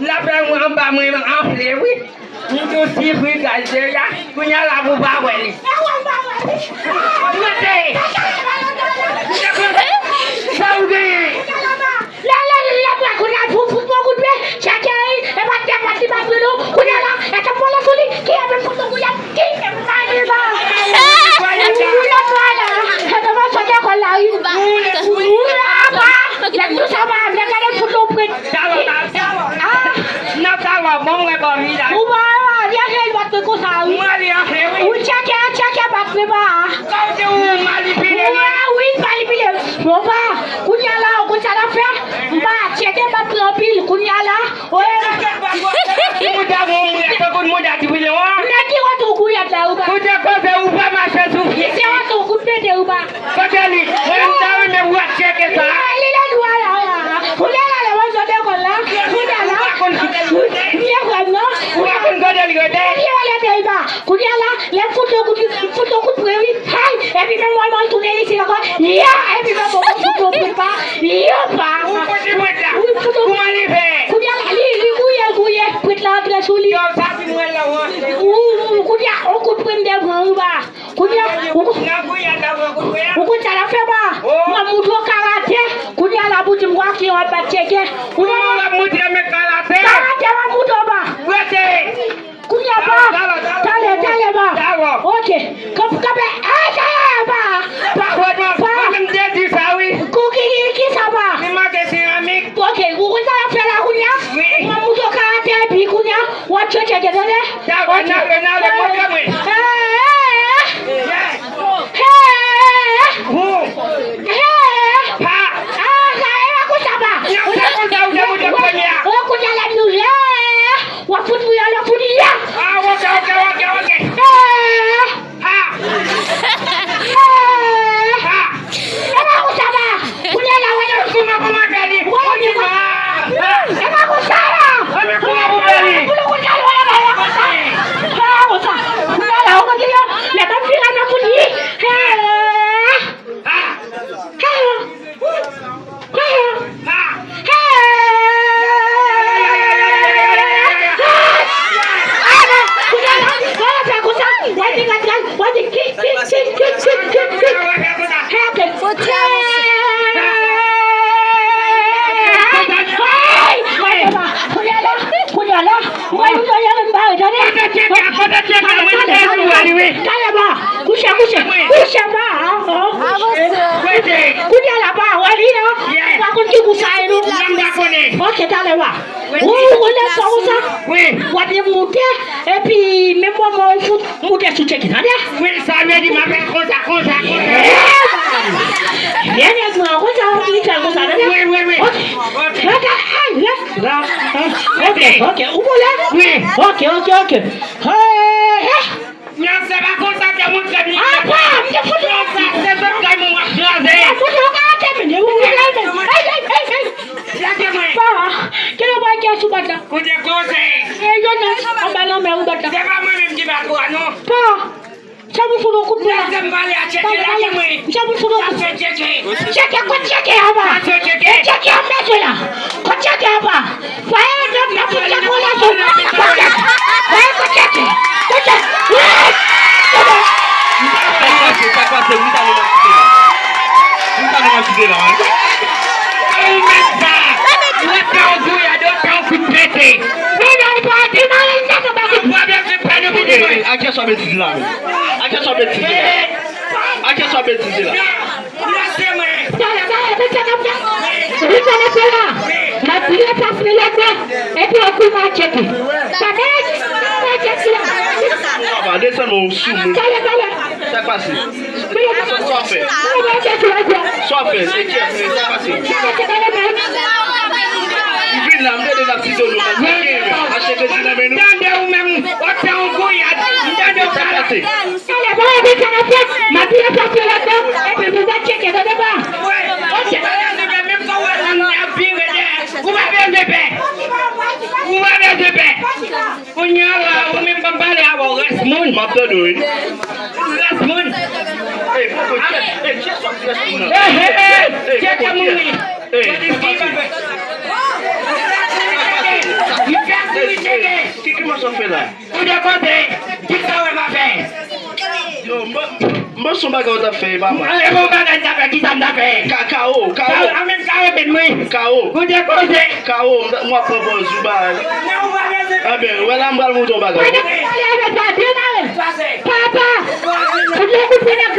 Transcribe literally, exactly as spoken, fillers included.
Lapè mwen anba mwen anfle, wi. M tou sipri gaz deja. Kounye a la pou pa wè li. Mete! Sa ou genyen? Lè, lè, lè, lè, kounye a pou, pou, pou kout pye, tcheke, e pa te pati pa pran non. Kounye a la, e te pran sou li, ki e menm foto kounye a, ki e pa li ba. Ou lè pa la, e te pran sou lekòl la, wi. Ou lè pa, lè tou sa va, lè gade foto prèt. Ah. Nan talò, bon, mwen ba w li la. Ou ba, ba, li antre, li bat mwen konsa, wi. Mwen li antre, wi. Ou tcheke, tcheke bat mwen ba. Sa w di ou manipile mwen? Wi, wi, manipile. Bon, ba, kounye a la, ou konn sa l ap fè? M ba, tcheke bat mwen anpil, kounye a la. Mouda, mouda, tankou mouda di wi, lè w a. Nèg ki wè tou kouyad la, ou ba. Ou te koze, ou pa mache sou pye. Se wè tou kout pete, ou ba. Kote li? Mwen menm ta renmen wè tcheke sa. Li, li lè dwa la, la. Kounye a la, lè w ap sot lekòl la, kounye a la, ou pa konn ki, ou pa konn kote li rete. Kounye a la, lè fout yon kout, fout yon kout pran, wi. Hay! Epi menm w al tounen isit ankò. Ya! Epi menm w fout yon pran pa. Yo pa. Ou fout yon pran la. Wi, fout yon. Kouman li fè? Kounye a la, li, li gouye, gouye. Pran la antre sou li. Yo, sa ki mwen la, w antre. Ou, ou, kounye a, on kout pran m te pran, ou ba. Kounye a, ou, ou konn sa l ap fè ba? M ap moutre w karate. Kounye a la pou di m wa ki w ap bat tcheke. Ou wè w ap moutre m karate. Karate w ap moutre w ba. Rete. Kounye a ba. Talè, talè ba. Ok. Kanp, kanpe. Ay, talè ba. Pa, pa, pa. Mwen menm te di sa wi. Kou ki, ki, ki sa ba? Li manke seramik. Ok, ou konn sa l ap fè la kounye a? Wi. M ap moutre w karate epi kounye a, w ap tcheke, tande? Dakò, n ale, n ale, montre mwen. Yes. Hey! Who? Hey! Pa! Ah, sa e pa konsa ba. Yon se konsa ou te moute premye a. Ou kounye a la nou ye. W ap fout mwen, w ap fout ya. Ah, ok, ok, ok, ok. Hey! Ha! Hey! Ha! E pa konsa ba. Kounye a la, wè yo. Kouman, kouman fè li? Wè yo. E pa konsa la. Kouman pou fè li? Pou nou konsa, wè yo, wè yo konsa. E pa konsa. Kounye a la, ou konn ki yo. Lè m ap vire nan fout li. Hey! Ha! Hey! Hey! Kounye a la, kounye a la, mwen, mwen, mwen, mwen, mwen, tande. Kote tcheke a, kote tcheke a, mwen, mwen, mwen, mwen, mwen. Talè ba, kouche, kouche, kouche ba, ah, oh. Kote? Kounye a la ba, wè li, non? Yeah. Pa konn ki kou sa ye, non? Non, m pa konnen. Ok, talè ba. Ou, ou lè sa, ou sa? Wi. W ap vin moute, epi menm moman ou fout moute sou tcheke, tande? Wi, sa vle di m ap fè konsa, konsa, konsa. Byen nèt mwen, konsa, ou fè konsa, tande? Wi, wi, wi. Ok. Ok, ok, ok. Ou boule? Wi. Ok, ok, ok. Hey, hey. Non, se pa konsa ke moun fè m li. Apa, m te fout ou. Konsa, se sot kay moun w ap kraze. M te fout ou karate, men, ou kraze, men. Hey, hey, hey, hey. Lage mwen. Pa, kile bwa ki sou bat la? Kote koze? E, yo nan, anba lanmè ou bat la. Se pa mwen menm ki bat ou a, non. Pa, sa pou fout ou kout pye la. Lage m pale a tcheke, lage mwen. Sa pou fout ou kout. Sa se tcheke. Tcheke, kot tcheke a ba? Sa se tcheke. Tcheke a mete la. Kot tcheke a ba? Fè yon nèg nan tout kèk relasyon. Kòchèt. Fè kòchèt. Kòchèt. Wi! Sa k pase, sa k pase, m ta nan kite la. M ta nan kite la. Ou menm sa. Ou pè w gouya, ou pè w kout pete. Ou menm pa di mal, sa se pa kout. Ou pa bezwen pè nou pou di mwen. Aksè sa betiz la, men. Aksè sa betiz la. Aksè sa betiz la. Lase mwen. Talè, talè, men sa n ap fè. Men sa n ap fè la. M ap vire pas li lòt bò. Epi w ap vin ak tcheke. Sa nèt. Sa tcheke la. Papa, desann ou sou moun. Talè, talè. Sa k pase? Sa w fè? Sa w fè? E kiyès? Sa k pase? M vin la, m tande n ap site w, nou mal tcheke, men achte kredi nan men nou. Tande ou menm, w ap fè yon gouyad. M tande w pale. Talè, bon, epi sa n ap fè, m ap vire pas li lòt bò, epi nou va tcheke, tande ba. Ok. Menm kan w wè moun nan ap vire dèyè, ou pa bezwen pè. Ou pa bezwen pè. Kounye a la, ou menm pa pale avè w, rès moun. M ap tande w, wi. Rès moun. Ey, poko, tchèk, ey, tchèk sòti rès moun nan. Ey, ey, ey, tchèk moun, wi. Ey. Gade sa ki. la. Ou de kote, ki sa wè m a fè? Yo, m pa- m panse yon bagay w t ap fè, e pa mwen. E bon bagay m t ap fè, ki sa m t ap fè? Ka- Kawo, kawo. Kawo, a menm kawo, men mwen. Kawo. Ou de kote? Kawo, m t- m ap pran pòz ou ba. Anben, wè la m pral montre yon bagay. Papa! Ou de kote nan